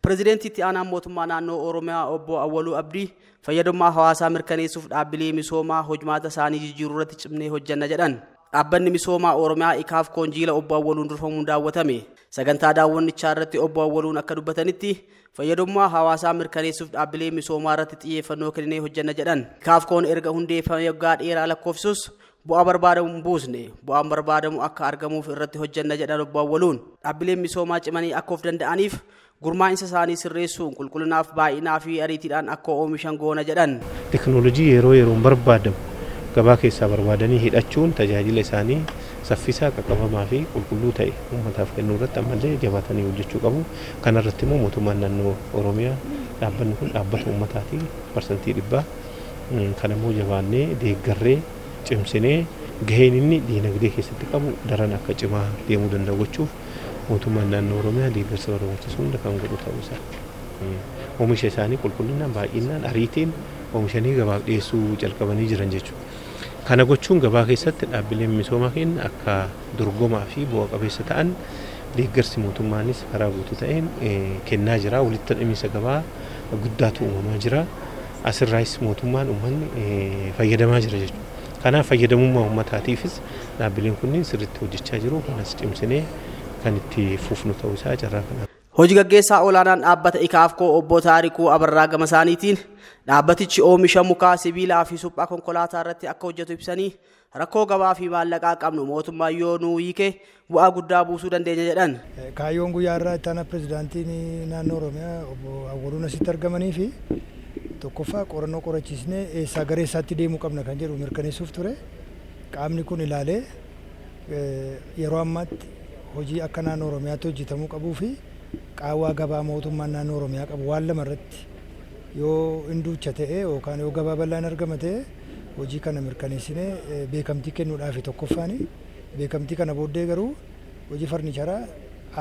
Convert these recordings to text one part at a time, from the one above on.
Pirezidaantii Itti Aanaan Mootummaa Naannoo Oromiyaa Obbo Awwaluu Abdii fayyadamummaa hawaasaa mirkaneessuuf dhaabbilee misoomaa hojmaata isaanii jijjiiruu irratti cimnee hojjenna jedhan. Dhaabbanni misoomaa Oromiyaa Ikaafkoon jiila Obbo Awwaluun durfamuun daawwatame. Sagantaa daawwannichaa irratti Obbo Awwaluun akka dubbatanitti fayyadamummaa hawaasaa mirkaneessuuf dhaabbilee misoomaa irratti xiyyeeffannoo kenninee hojjenna jedhan. Ikaafkoon erga hundeeffamee waggaa dheeraa lakkoofsisus bu'aa barbaadamu hin buusne. Bu'aan barbaadamu akka argamuuf irratti hojjenna jedhan Obbo Awwaluun. Dhaabbileen misoomaa cimanii akka of danda'aniif gurmaa'insa isaanii sirreessuun qulqullinaaf baay'inaa fi ariitiidhaan akka oomishan goona jedhan. Teknoolojii yeroo yeroon barbaadamu gabaa keessaa barbaadanii hidhachuun tajaajila isaanii saffisaa, qaqqabamaa fi qulqulluu ta'e uummataaf kennuu irratti ammallee jabaatanii hojjechuu qabu. Kana irratti immoo mootummaan naannoo Oromiyaa dhaabbanni kun dhaabbata uummataati 100%. Kana immoo jabaannee deeggarree cimsinee gaheen inni diinagdee keessatti qabu daran akka cimaa deemuu danda'u gochuuf mootummaan naannoo Oromiyaa deeggarsa barbaachisu hunda kan godhu ta'uu isaa. Oomisha isaanii qulqullinaan, baay'inaan, ariitiin oomishanii gabaaf dhiyeessuu jalqabanii jiran jechuudha. Kana gochuun gabaa keessatti dhaabbileen misoomaa keenya akka dorgomaa fi bu'a qabeessa ta'an deeggarsi mootummaanis karaa guutuu ta'een kennaa jira. Walitti hidhamiinsa gabaa guddaatu uumamaa jira. Asirraayis mootummaan uummanni fayyadamaa jira jechuudha. Kanaaf fayyadamummaa uummataatiifis dhaabbileen kunneen sirriitti hojjechaa jiru. Kanas cimsinee kan itti fufnu ta'uu isaa carraa kana. Hojii gaggeessaa olaanaan dhaabbata Ikaafkoo Obbo Taarikuu Abarraa gama isaaniitiin dhaabbatichi oomisha mukaa, sibiilaa fi suphaa konkolaataa irratti akka hojjetu ibsanii rakkoo gabaa fi maallaqaa qabnu mootummaan yoo nuu hiike bu'aa guddaa buusuu dandeenya jedhan. Kaayyoon guyyaa har'aa itti aanaa pirezidaantiin naannoo Oromiyaa Obbo Awwaluun asitti argamanii fi tokkoffaa qorannoo qorachiisnee eessaa gara eessaatti deemuu qabna kan jedhu mirkaneessuuf ture. Qaamni kun ilaalee yeroo ammaatti hojii akka naannoo Oromiyaatti hojjetamuu qabuu fi qaawwaa gabaa mootummaan naannoo Oromiyaa qabu waan lama irratti yoo hin duucha ta'e yookaan yoo gabaa bal'aan argama ta'e hojii kana mirkaneessinee beekamtii kennuudhaaf tokkoffaani. Beekamtii kana booddee garuu hojii farniicharaa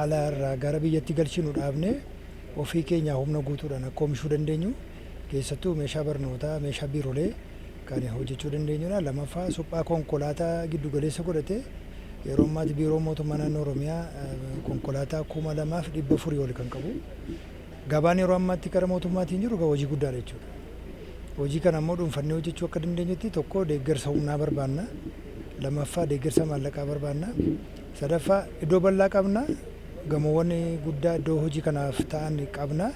ala irraa gara biyyatti galchinu dhaabnee ofii keenyaa humna guutuudhaan akka oomishuu dandeenyu keessattuu meeshaa barnootaa, meeshaa biirolee kan hojjechuu dandeenyudha. Lamaffaa suphaa konkolaataa giddu galeessa godhate yeroo ammaatti biiroo mootummaa naannoo Oromiyaa konkolaataa 2400 ol kan qabu. Gabaan yeroo ammaatti gara mootummaatiin jiru hojii guddaadha jechuudha. Hojii kana immoo dhuunfannee hojjechuu akka dandeenyutti tokko deeggarsa humnaa barbaanna. Lamaffaa deeggarsa maallaqaa barbaanna. Sadaffaa iddoo bal'aa qabna. Gamoowwan guddaa iddoo hojii kanaaf ta'an qabna.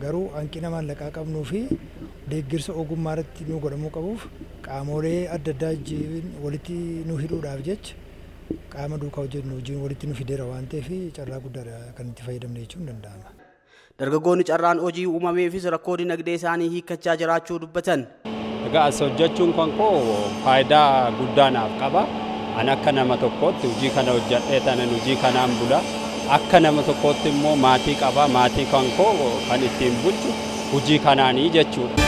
Garuu hanqina maallaqaa qabnuu fi deeggarsa ogummaa irratti nu godhamuu qabuuf qaamolee adda addaa walitti nu hidhuudhaaf jecha qaama duukaa hojjennu wajjin walitti nu fideera waan ta'eef carraa guddaadha kan itti fayyadamne jechuun danda'ama. Dargaggoonni carraan hojii uumameefis rakkoo dinagdee isaanii hiikkachaa jiraachuu dubbatan. Egaa as hojjechuun kan koo faayidaa guddaa naaf qaba. An akka nama tokkootti hojii kana hojjedhee tanan hojii kanaan bula. Akka nama tokkootti immoo maatii qaba. Maatii kan koo kan ittiin bulchu hojii kanaanii jechuudha.